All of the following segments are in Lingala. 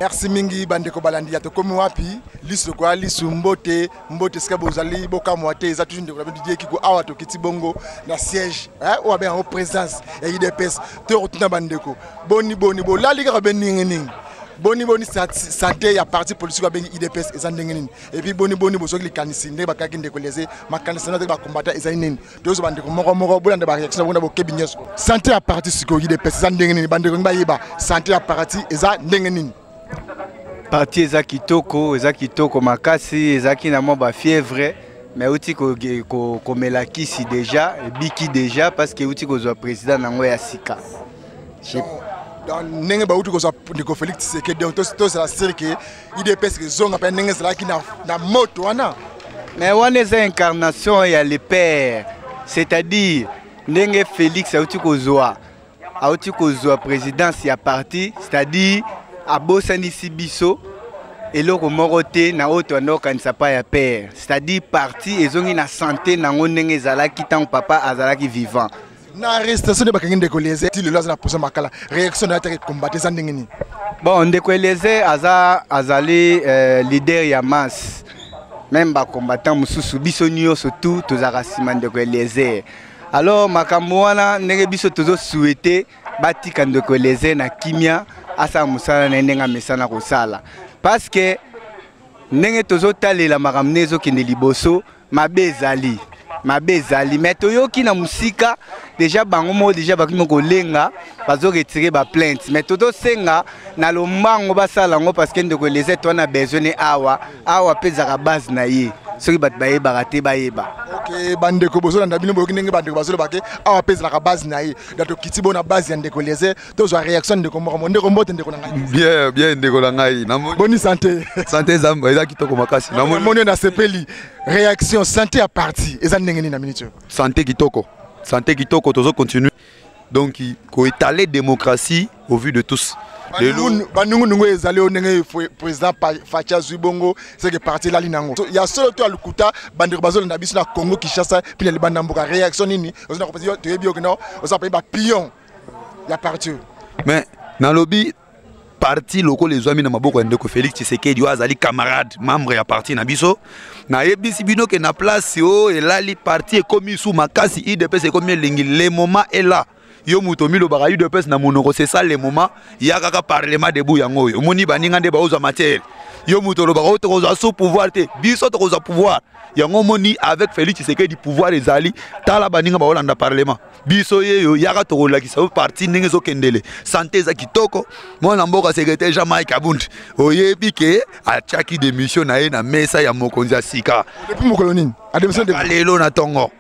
Merci mingi bandeko balandi ya tokomi wapi lisu lokola lisu. Mbote, mbote esika bozali, bokamwa te, eza toujours ndeko na bino Didier Kiko. Awa tokiti bongo na siège oyo abenga yango présidence ya UDPS. Tokotuna bandeko boni boni bolali kaka be ndenge nini, boni boni santé ya parti politique abengi UDPS eza ndenge nini, et puis boni boni bozwaki likanisi ndenge bakaki ndeko Eliezer, makanisi na te bacombattants ezali nini. Tozwa bandeko moko moko, bolanda baréaction na bongo na bokebi nyonso. Santé ya parti sikoyo UDPS eza ndenge nini? Bandeko ngi bayeba santé ya parti eza ndenge nini. Parti eza kitoko, eza kitoko makasi. Ezalaki na mwa bafièvre, mais euti komela kisi déjà, ebiki déjà, parce que euti kozwa président nango ya sika. Ndenge bauti kozwa ndeko Félix Tshisekedi, donc tozala sûr que UDPS ezonga mpe ndenge ezalaki na moto wana. Mais wana eza incarnation ya le père, c'est-à-dire ndenge Félix auti kozwa présidence ya parti, c'est-à-dire abosanisi biso eloko moko te na oyo toanda kokanisa pa ya père, c'est-à-dire parti ezongi na santé nango ndenge ezalaki ntango papa azalaki vivant. Na arrestation nde bakangi ndeko Eliezer, ti lelo aza na prison Makala, réaction na ye ataki combattant eza ndenge nini? Bon, ndeko Eliezer azali leader ya masse. Même bacombattant mosusu, biso nyonso tu tozalaka nsima ndeko Eliezer. Alors makambo wana, ndenge biso tozosouhaiter, batika ndeko Eliezer na kimia, asala mosala na ye ndenge amesana kosala, parce que ndenge tozotalela makambo ndenge ezokende liboso, mabe ezali, mabe ezali. Mais toyoki na mosika déjà, bango moko déjà bakimi kolenga, bazoretirer baplainte. Mais tozosenga na lombango basala yango, parce que ndeko Eliezer to wana besoin ne awa awa mpe ezalaka base na ye. Soki bato bayebaka te, bayeba. Ok, bandeko bozolanda, bino boyoki ndenge bandeko bazoloba ke awa mpe ezalaka base na ye. Da tokiti bo na base ya ndeko Eliezer, tozwa réaction ndeko moko. Ndeko, mbote ndeko na ngai. Bien, bien ndeko na ngai. Boni santé? Santé eza kitoko makasi. Namoni nasepeli. Réaction, santé ya parti eza ndenge nini na minute oyo? Santé kitoko, santé kitoko. Tozo continue donc koétaler démocratie au vu de tous. Banungunungu ezali oyo ndenge président Fatshi azwi bongo seke parti elali nango ya solo to ya lokuta? Bandeko bazolanda biso na Congo Kinshasa mpe na libanda mboka, réaction nini? Toyebi okeno oza pei bapion ya parti oyo. Mais nalobi, parti lokola ezwami na maboko ya ndeko Félix Tshisekedi, oyo azali camarade membre ya parti na biso, nayebisi bino ke na place oyo elali, parti ekomi su makasi, UDPS ekomi elengi. Le moment est là. Yo moto omilobaka UDPS na monoko, c'est ça le moment. Ya kaka parlement debout yango oyo. Omoni baninga nde baozwa matière. Yo moto olobaka oyo tokozwa su pouvoir te, biso tokozwa pouvoir yango. Omoni, avec Félix Tshisekedi, pouvoir ezali. Tala baninga baolanda parlement, biso yeyo yaka tokolakisa yo parti ndenge ezokendele. Santé eza kitoko. Mwana mboka secrétaire Jean Mike Abundi, oyebi ke atiaki démission na ye na mesa ya mokonzi ya sika. Depuis mokolo nini? Lelo na ntongo.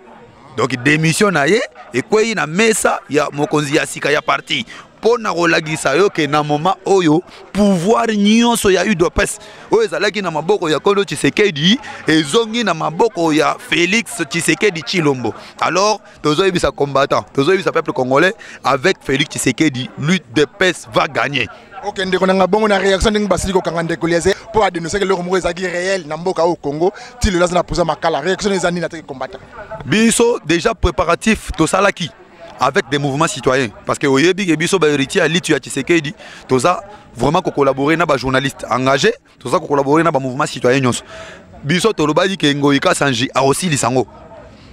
Donc démission na ye ekwei na mesa ya mokonzi ya sika ya parti, mpo na kolakisa yo ke na moment oyo, pouvoir nyonso ya UDPS oyo ezalaki na maboko ya Kondo Tshisekedi ezongi na maboko ya Félix Tshisekedi Tshilombo. Alors tozoyebisa combattant, tozoyebisa peuple congolais, avec Félix Tshisekedi, l'UDPS va gagner. Ok, ndeko na nga, bongo na réaction ndenge basili kokanga ndeko Eliezer mpo adénonçaki eloko moko ezalaki réel na mboka oyo Congo, ti lelo aza na prison Makala, réaction eza nini ataki combattant? Biso déjà préparatif tosalaki avec des mouvements citoyens, parce que oyebi ke biso bahéritier ya litu ya Tshisekedi, toza vraiment kocollaborer na bajournaliste engagé, toza kocollaborer na bamouvement citoyen nyonso. Biso tolobaki ke Ngoyi Kasanji akosilisa yango.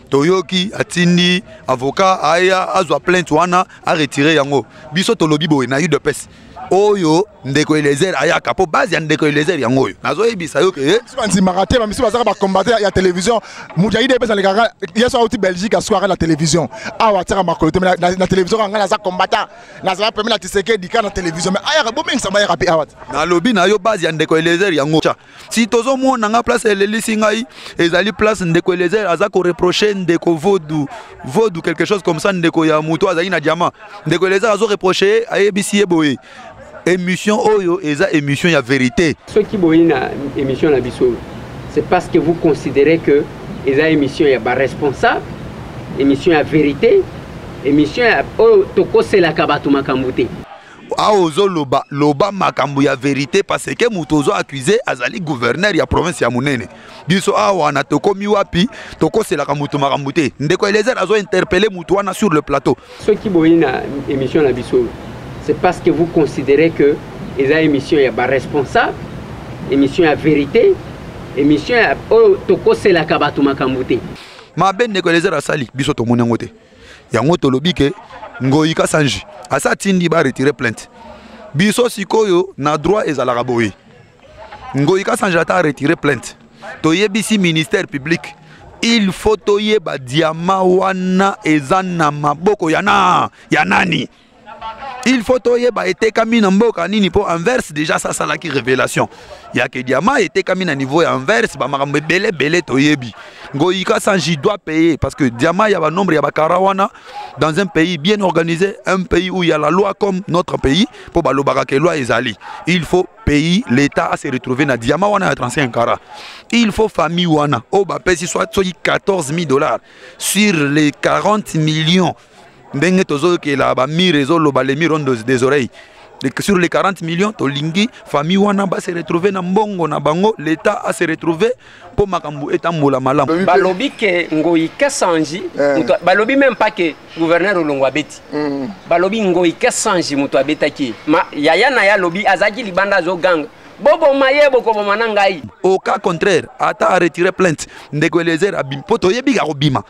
Toyoki atindi avocat aya azwa plainte wana, aretirer yango. Biso tolobi boye na UDPS oyo, ndeko Eliezer ayaka mpo base ya ndeko Eliezer yango oyo. Nazoyebisa yo ke Bandimaka te, bamisusu bazaka bacombattant ya télévision. Moto ya UDPS alekaka ye so auti Belgique, aswaka na télévision awa, atiaka makolo te na télévision kaka: "Ngai naza combattant, nazala pembe na Tshisekedi." Kaka na télévision, mais ayaka, bomengisa bayaka mpe awa te. Nalobi na yo, base ya ndeko Eliezer yango. Si tozomona nga, place elelisi ngai ezali place ndeko Eliezer aza koreprocher ndeko Vodu Vodu quelque chose comme ça, ndeko ya moto azali na diamant. Ndeko Eliezer azoreprocher, ayebisi ye boye: émission oyo eza émission ya vérité. Soki boyi na émission na biso, c'est parce que vous considérez que eza émission ya baresponsable, émission ya vérité, émission ya oyo tokoselaka bato makambo te. Awa ozoloba, loba makambo ya vérité, parce que moto ozo accuse azali gouverneur ya province ya monene. Biso awa na tokomi wapi, tokoselaka moto makambo te. Ndeko Eliezer azo interpeller moto wana sur le plateau. Soki boyi na émission na biso, c'est parce que vous considérez que Eza émission ya baresponsable, émission ya vérité, émission ya oyo tokoselaka bato makambo te. Mabe ndeko Eliezer asali, biso tomoni yango te. Yango tolobi ke Ngoyi Kasanji asa atindi ba retirer plainte. Biso sikoyo na droit ezalaka boye. Ngoyi Kasanji ata retirer plainte, toyebisi ministère public, il faut toyeba diamant wana eza na maboko ya na ya nani. Il faut toyeba etekami na mboka nini, po Anvers déjà ça salaki révélation ya ke diamant etekami na niveau ya Anvers, ba makambo ebele ebele toyebi. Ngoyi Kasanji doit payer parce que diamant ya ba nombre ya ba kara wana dans un pays bien organisé, un pays où il y a la loi comme notre pays, po balobaka ke loi ezali. Il faut pays, l'État a se retrouver na diamant wana ya 35 carats. Il faut famille wana o ba pesi soit soki 14 000 $ sur les 40 millions, ndenge tozokela ba mire ezoloba, les mires ont des oreilles. Sur les 40 millions, tolingi famille wana ba se retrouver na mbongo na bango, l'État a se retrouver mpo makambo etambola malamu. Balobi ke Ngoyi Kasanji, balobi même pas ke gouverneur Olongo abeti. Balobi Ngoyi Kasanji moto abetaki ye. Ma yaya na ye alobi azalaki libanda, azoganga: "Boboma ye, bokoboma na ngai." Au cas contraire, ata aretirer plainte, ndeko Eliezer abimi, mpo toyebi kakobima.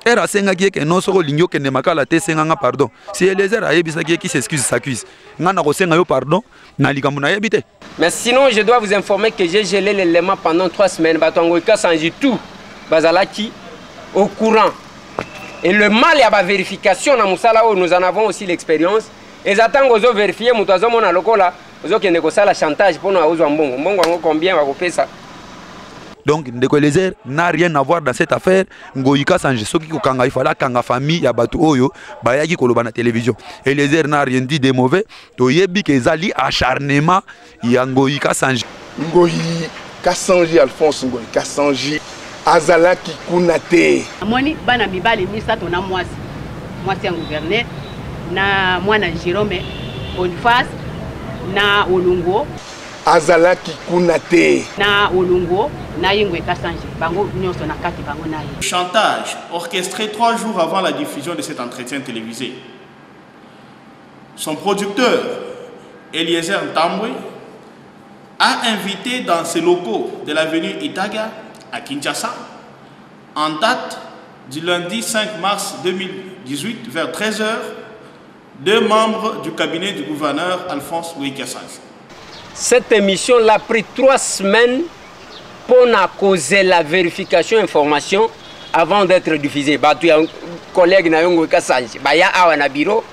Ere asengaki ye ke non, soki olingi okende makala te, esenganga pardon. Si Eliezer ayebisaki ye qui s'excuse s'accuse, ngai na kosenga yo pardon na likambo nayebi te. Mais sinon, je dois vous informer que j'ai gelé l'élément pendant 3 semaines. Bato yango Kasanji tout bazalaki au courant. Et le mal ya bavérification na mosala oyo, nous en avons aussi l'expérience, eza ntango ozovérifie, moto azomona lokola ozokende kosala chantage mpona ozwa mbongo. Mbongo yango combien bakopesa? Donc ndeko Eliezer n'a rien à voir dans cette affaire. Ngoyi Kasanji, soki kokanga, il fallait akanga famille ya bato oyo bayaki koloba na télévision. Eliezer n'a rien dit de mauvais. Toyebi ke ezali acharnement ya Ngoyi Kasanji. Ngoyi Kasanji, Alphonse Ngoyi Kasanji azalaki kuna te. Namoni bana mibali misato na mwasi, mwasi ya gouverneur na mwana Jerome Boniface na Olongo. Azalaki kuna te. Na Olongo na ye Ngoyi Kasanji, bango nyonso na kati, bango na ye. Chantage orchestré 3 jours avant la diffusion de cet entretien télévisé. Son producteur, Eliezer Ntambwe, a invité dans ses locaux de l'avenue Itaga à Kinshasa, en date du lundi 5 mars 2018 vers 13h, deux membres du cabinet du gouverneur Alphonse Kasanji. Cette émission l'a pris 3 semaines pour causer la vérification information avant d'être diffusée. Bato ya collègue na yo Kasanji baya awa na bureau,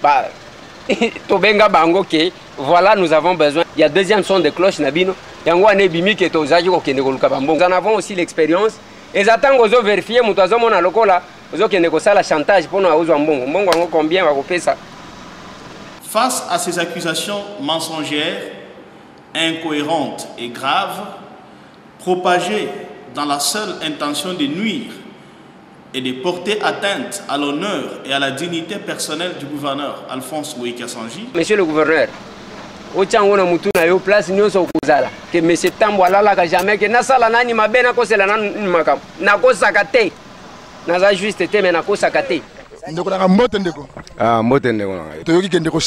ba tobenga bango ke voilà, nous avons besoin. Il y a deuxième son de cloche na bino, yango wana ebimi ke tozalaki kokende koluka bambongo. Nous en avons aussi l'expérience. Eza ntango ozovérifie, moto azomona lokola ozokende kosala chantage mpona ozwa mbongo. Mbongo yango combien bakopesa? Face à ces accusations mensongères, incohérentes et graves, propagées dans la seule intention de nuire et de porter atteinte à l'honneur et à la dignité personnelle du gouverneur Alphonse Ngoyi Kasanji, Monsieur le gouverneur, otya yango na mutu na yo, place nyonso okozala, ke monsieur Tambo alalaka jamais ke nasala nani mabe, nakosela nani makambo. Nakosaka te, naza juste te, me nakosaka te. Ndeko nanga, mbote ndeko. Ah, mbote ndeko na ngai. Toyoki ke ndeko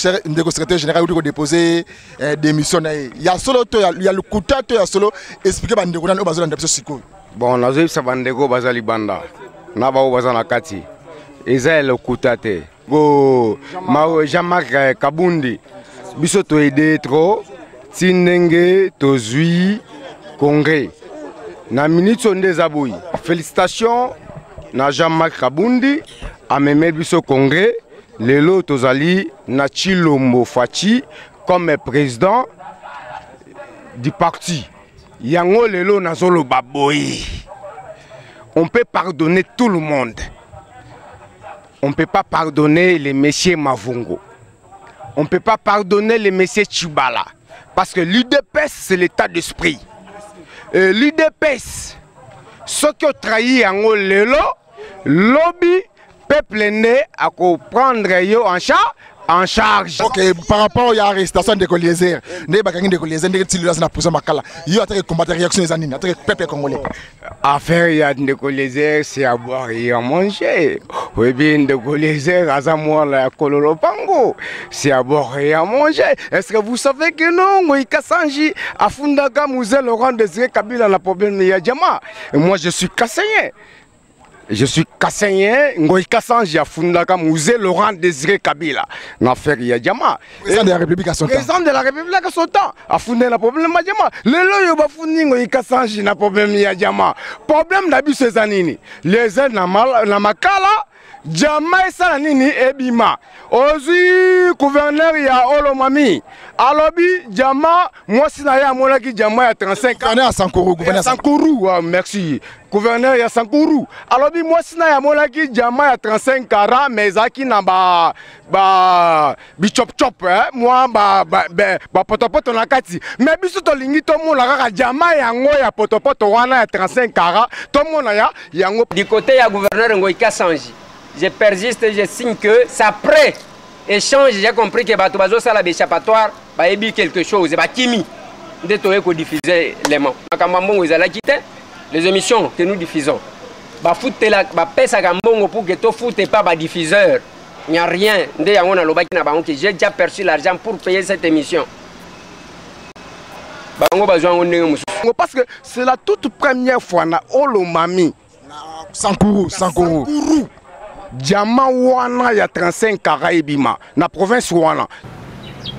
secrétaire général uti kodépose démission na ye. Ya solo to ya lokuta to ya solo? Explique bandeko nani oyo bazolanda biso sikoyo. Bon, nazoyebisa bandeko baza libanda na bao baza na kati, eza ya lokuta te. Go Jean-Marc Kabundi, biso toyede trop ti ndenge tozwi congrès na minute oyo nde eza boye. Félicitation na Jean-Marc Kabundi, amemeli biso congrès. Lelo tozali na Tshilombo Fatshi comme président du parti. Yango lelo nazoloba boye: on peut pardonner tout le monde, on peut pas pardonner les messieurs Mavungo, on peut pas pardonner les messieurs Tshibala, parce que l'UDPS, c'est l'état d'esprit. L'UDPS, soki otrahi yango lelo, lobi peuple nde akoprendre yo en charge. Ok, par rapport ya arrestation ndeko Eliezer, ndenge bakangi ndeko Eliezer, ndenge ti lelo aza na prison Makala, yo atake combattre, réaction eza nini atake peuple congolais? Affaire ya ndeko Eliezer, c'est à boire et à manger. Oyebi ndeko Eliezer aza mwana ya kolo lopango, c'est à boire et à manger. Est-ce que vous savez que non, Ngoyi Kasanji afundaka Mzee Laurent Désiré Kabila na problème ya diamant? Et moi je suis Kassayen. Je suis Kassayen, Ngoyi Kasanji afundaka Mzee Laurent Désiré Kabila na affaire ya diamant. Président de la République à son temps. Président de la République à son temps. Afunda na problème ya diamant. Lelo yo bafundi Ngoyi Kasanji na problème ya diamant. Problème na biso eza nini? Les na mal, na makala diamant esala nini ebima. Ozwi gouverneur ya Olomami. Alobi diamant mwasi na ye amonaki diamant ya 35 ans. Gouverneur ya Sankuru, gouverneur ya Sankuru, ah, merci. Gouverneur ya Sankuru. Alobi mwasi na ye amonaki diamant ya 35 carats mais ezalaki na ba ba bichop chop, hein, moi ba ba ba, ba potopoto na kati. Mais biso tolingi tomona kaka diamant yango ya potopoto wana ya 35 carats, tomona ya yango. Du côté ya gouverneur Ngoyi Kasanji, je persiste, je signe que ça prêt échange, j'ai compris que bato bazo sala échappatoire, ba yebi quelque chose, ba kimi nde toye ko diffuser les mots. Makambo mbongo ezalaki te, les émissions que nous diffusons. Ba futela, ba pesaka mbongo pour que to fute pas ba diffuseur. Il n'y a rien. Nde yango na lobaki na bango que j'ai déjà perçu l'argent pour payer cette émission. Bango bazwa ngo ndenge mosusu. Parce que c'est la toute première fois na Olomami. Sankuru, Sankuru. Sankuru. Diamant wana ya 35 carats ebima na province wana.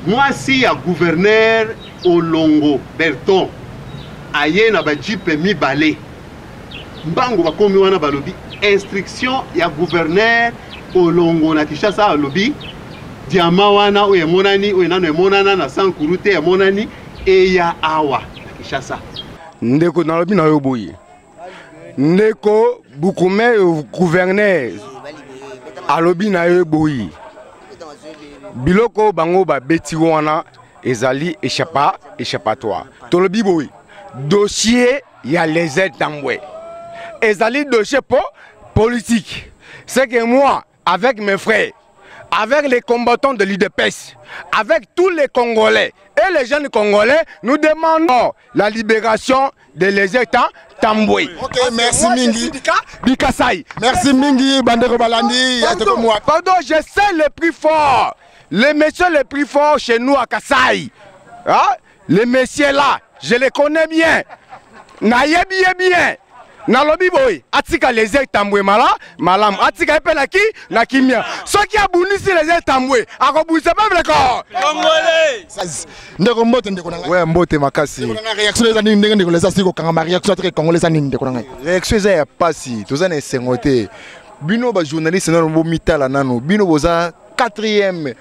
Mwasi ya gouverneur Olongo Berton aye na ba jeep mibale. Mbango bakomi wana balobi instruction ya gouverneur Olongo na Kinshasa alobi diamant wana oyo emonani oyo nano emonana na Sankuru te emonani eya awa na Kinshasa. Ndeko nalobi na yo boye. Ndeko Bukume gouverneur alobi na yo boye. Biloko bango babeti wana ezali échappatoire. Tolobi boye. Dossier ya Eliezer Ntambwe. Ezali dossier po politique. C'est que moi avec mes frères, avec les combattants de l'UDPS, avec tous les Congolais et les jeunes Congolais, nous demandons la libération de Eliezer Ntambwe. Ok, merci mingi. Bikasai. Merci mingi, Bandeko Balandi. Pardon, pardon, je sais le prix fort. Les messieurs les plus forts chez nous à Kasaï. Hein? Les messieurs là, je les connais bien. Nayebi bien. Nalobi boy, atika Eliezer Ntambwe mala, malam, atika epela ki na kimia. Soki abunisi Eliezer Ntambwe, akobunisa peuple ko. Congolais. Ndeko mbote ndeko na ngai. Ouais, mbote makasi. Ndeko na ngai réaction eza nini ndenge ndeko leza siko kanga ma réaction très congolais eza nini ndeko na ngai. Réaction eza ya pasi, toza na esengo te. Bino ba journaliste nano bo mitala nano, bino boza 4e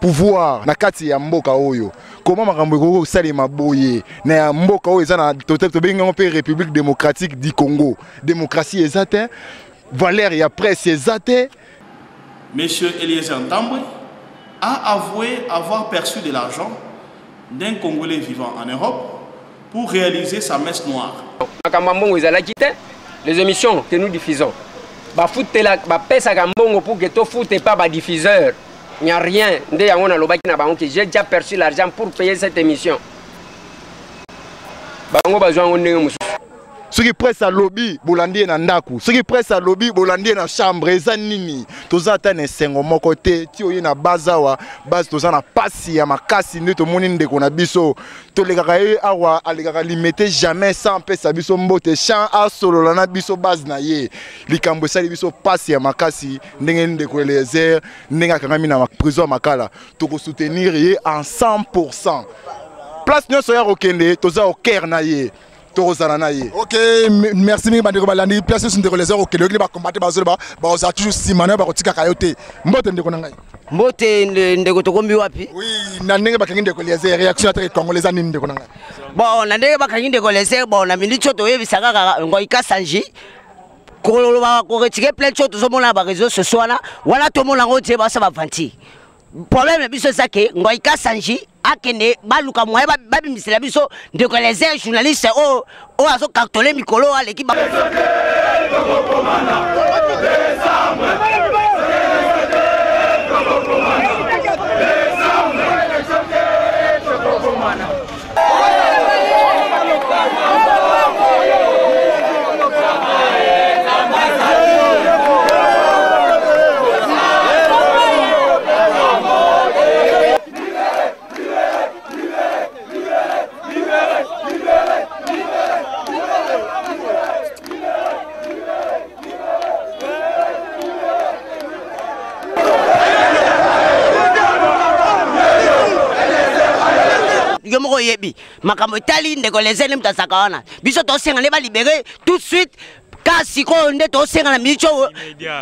pouvoir na kati ya mboka oyo. Comment makambo ekoki kosalema boye na ya mboka oyo eza na tobengi yango mpe République démocratique du Congo. Démocratie eza te, valeur ya presse eza te. Monsieur Eliezer Ntambwe a avoué avoir perçu de l'argent d'un Congolais vivant en Europe pour réaliser sa messe noire. Makambo mbongo ezalaki te, les émissions que nous diffusons. Ba futela, ba pesaka mbongo pour que to fute pas ba diffuseur. Il n'y a rien. Nde yango na lobaki na bango que j'ai déjà perçu l'argent pour payer cette émission. Bango bazwa ngo ndenge mosusu. Soki presse alobi bolandi na ndaku, soki presse alobi bolandi na chambre eza nini? Toza ata na esengo moko te, ti oye na base awa, base toza na pasi ya makasi nde tomoni ndeko na biso. Tolekaka ye awa, alekaka limete jamais sans pesa biso mbote, champ asolola na biso base na ye. Likambo esali biso pasi ya makasi ndenge ndeko Eliezer, ndenge akangami na prison ya Makala. Toko soutenir ye en 100%. Place nyonso ya kokende, toza au cœur na ye. Tokozala na ye. Ok, merci mingi bandeko balandi, place nyonso ndeko Eliezer okende, okende ba combattre bazoloba, bakozala toujours nsima na yo, bakotikaka yo te. Mbote ndeko na ngai. Mbote ndeko, tokombi wapi? Oui, na ndenge bakangi ndeko Eliezer, réaction ya congolais eza nini ndeko na ngai? Bon, na ndenge bakangi ndeko Eliezer, bon, na minute oyo toyebisa kaka Ngoyi Kasanji, koloba koretire plein de choses tozomona na ba réseaux sociaux wana, wana tomona yango tie basala ba aventure. Problème na biso eza ke Ngoyi Kasanji akende baluka moyen babimisela biso ndeko Eliezer, journaliste oyo, oyo azocartole mikolo aleki ba moko oyebi makambo etali ndeko Eliezer nde moto azalaka wana. Biso tosenga nde balibere tout de suite, ka sikoyo nde tosenga na miniti oyo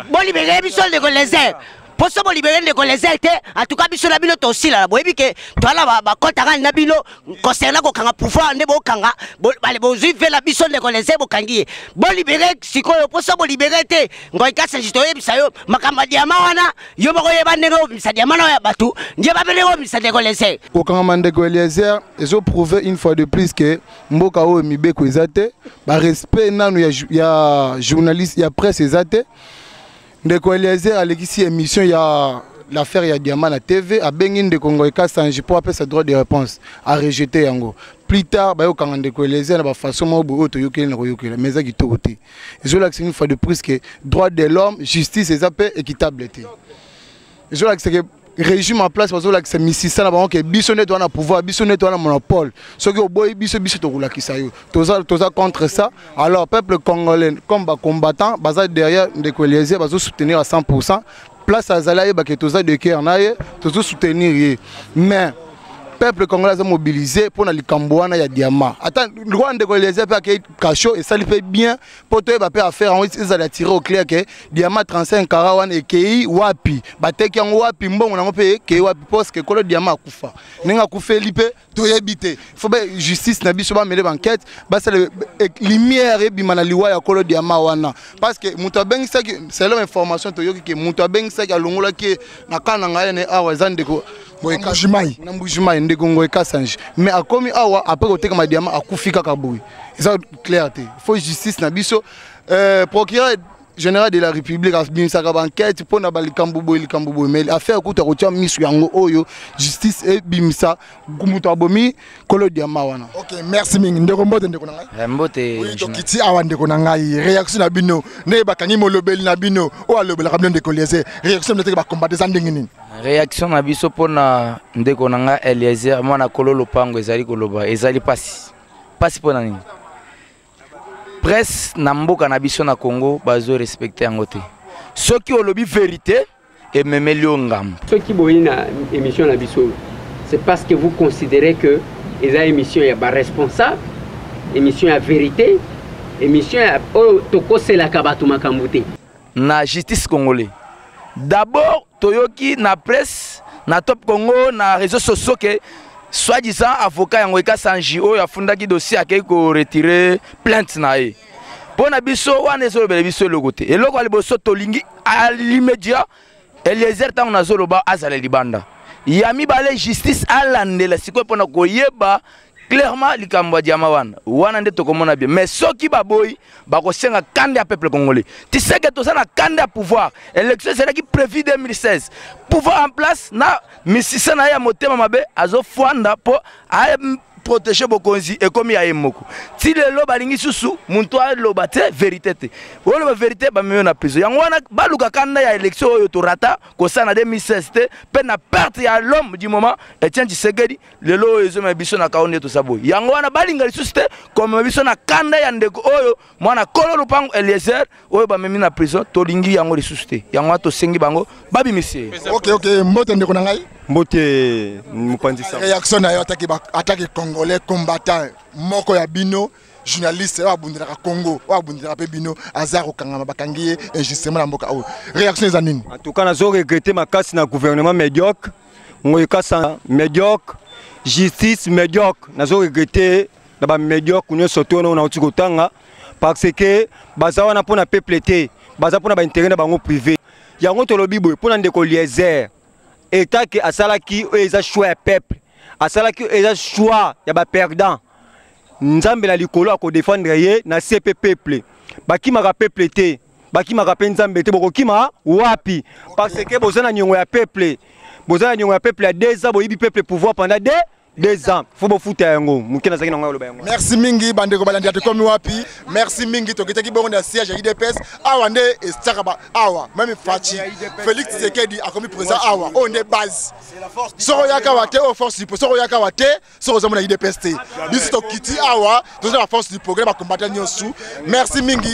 bolibere biso ndeko Eliezer. Mpo so bolibere ndeko Eliezer te, en tout cas biso na bino tosilala. Boyebi ke toala bakɔtaka na bino concernant kokanga pouvoir nde bokanga bale bozwi vela biso ndeko Eliezer bokangi ye, bolibere sikoyo. Mpo so bolibere te, Ngoy Kasanji, toyebisa yo makambo ya diama wana, yo moko oyeba ndenge obimisa diama na oyo ya bato, yeba mpe ndenge obimisa ndeko Eliezer. Kokangama ndeko Eliezer ezoprouve une fois de plus ke mboka oyo mibeko eza te, barespect nanu ya journaliste, ya presse eza te. Ndeko Eliezer alekisi émission ya l'affaire ya diamant na TV, abengi ndeko Ngoy Kasanji mpo apesa droit de réponse, arejeté yango. Plus tard bayokanga ndeko Eliezer na bafaçon moko boye oyo toyokeli na koyokela, mais eza kitoko te. Ezolakisa une fois de plus que droit de l'homme, justice eza mpe équitable te. Ezolakisa ke régime en place bazolakisa misisa na bango ke biso nde toza na pouvoir, biso nde toza na monopole, soki oboyi biso, biso tokolakisa yo. Toza contre ça. Alors peuple congolais comme bacombattant baza derrière ndeko Eliezer, bazosoutenir à 100. Place azali, ayebake toza de cœur na ye, tozosoutenir ye. Mais peuple congolais aza mobilisé mpona likambo wana ya diamant. Ata lokola ndeko Eliezer mpe akei cachot, esali mpe bien mpo toyeba mpe affaire yango ezala tiré au clair ke diamant 35 carats wana ekei wapi, bateki yango wapi, mbongo nango mpe ekei wapi, parce que kolo diamant akufa, ndenge akufeli mpe toyebi te. Faut ba justice na biso bamele baenquête, basala lumière ebima na liwa ya kolo diamant wana, parce que moto abengisaki, selon information toyoki ke moto abengisaki, alongolaki ye na ka na ngai ne awa, eza ndeko Mbujimai. Na Mbujimai, ndeko Ngoy Kasanji. Mais akomi awa après kotekama diamant, akufi kaka boye, eza clair te. Faut justice na biso, procureur général de la République abimisaka baenquête mpo na balikambo boye, likambo boye, mais affaire kuta kotia miso yango oyo, justice ebimisa moto abomi kolo diamant wana. Ok, merci mingi ndeko. Mbote ndeko na ngai. Mbote. Oui, tokiti awa ndeko na ngai, réaction na bino ndenge bakangi molobeli na bino oyo alobelaka bino, ndeko Eliezer, réaction na bino teke bacombattants eza ndenge nini? Réaction na biso mpona ndeko na ngai Eliezer, mwana kolo lopango, ezali koloba ezali pasi. Pasi mpona nini? Presse na mboka na biso na Congo bazorespecte yango te. Soki olobi vérité, ememeli yo ngambo. Soki boyi na émission na biso, c'est parce que vous considérez que eza émission ya baresponsable, émission ya vérité, émission ya oyo tokoselaka bato makambo te. Na justice congolais, d'abord toyoki na presse, na Top Congo, na réseaux sociaux ke soi-disant avocat yango Ekasanji oyo afundaki dossier akei koretirer plainte na ye. Mpo na biso wana ezolobela biso eloko te. Eloko ya liboso tolingi, à l'immédiat, Eliezer ntango nazoloba azala libanda. Ya mibale, justice alandela sikoyo mpona koyeba clairement likambo ya diamant wana. Wana nde tokomona bien. Mais soki baboyi, bakosenga kanda ya peuple congolais. Tu sais que toza na kanda ya pouvoir. Élection ezalaki prévu 2016. Pouvoir en place na misisa na ye ya motema mabe azofwanda mpo protéger bokonzi ekomi ya ye moko. Ti lelo balingi susu muntu aloba te vérité te. Oloba vérité, bamemi na prison. Yango wana baluka kanda ya élection oyo torata kosala na 2016 te, mpe na perte ya l'homme du moment Etienne Tshisekedi. Lelo oyo ezomema biso na kao nde toza boye. Yango wana balinga lisusu te komema biso na kanda ya ndeko oyo mwana kolo lupango Eliezer oyo bamemi na prison. Tolingi yango lisusu te. Yango wana tosengi bango babimisi ye. Ok, mbote ndeko na ngai. Mbote mopanzi sango. Réaction na yo atake congolais combattant moko ya bino, journaliste oyo abundelaka Congo, oyo abundelaka mpe bino, aza kokangama, bakangi ye injustement na mboka oyo, réaction eza nini? En tout cas nazo regretter makasi na gouvernement médiocre, Ngoy Kasa médiocre, justice médiocre. Nazo regretter na bamédiocre nyonso to wana nauti kotanga, parce que baza wana mpona peuple te, baza mpona baintérêt na bango privé. Yango tolobi boye mpona ndeko Eliezer, etake asalaki oyo eza choix ya peuple, asalaki oyo eza choix ya baperdant. Nzambe na likolo akodefendre ye na se mpe peuple. Bakimaka peuple te, bakimaka mpe Nzambe te. Bokokima wapi? Parce que boza na niongo ya peuple, boza na niongo ya peuple ya 2 ans. Boyibi peuple pouvoir pendant 2 ans, faut bofuta yango. Moke nazalaki nango aloba yango. Merci mingi bandeko balandi ya Tokomi Wapi. Merci mingi. Tokitaki bongo na siège ya UDPS awa nde estiaka ba awa. Même Fatshi Félix Tshisekedi akomi président, awa oyo nde base. Soko oyaka awa te, oyo force du, soko oyaka awa te, soko ozomona UDPS te. Biso tokiti awa, toza na force du progrès, bacombattant nyonso. Merci mingi.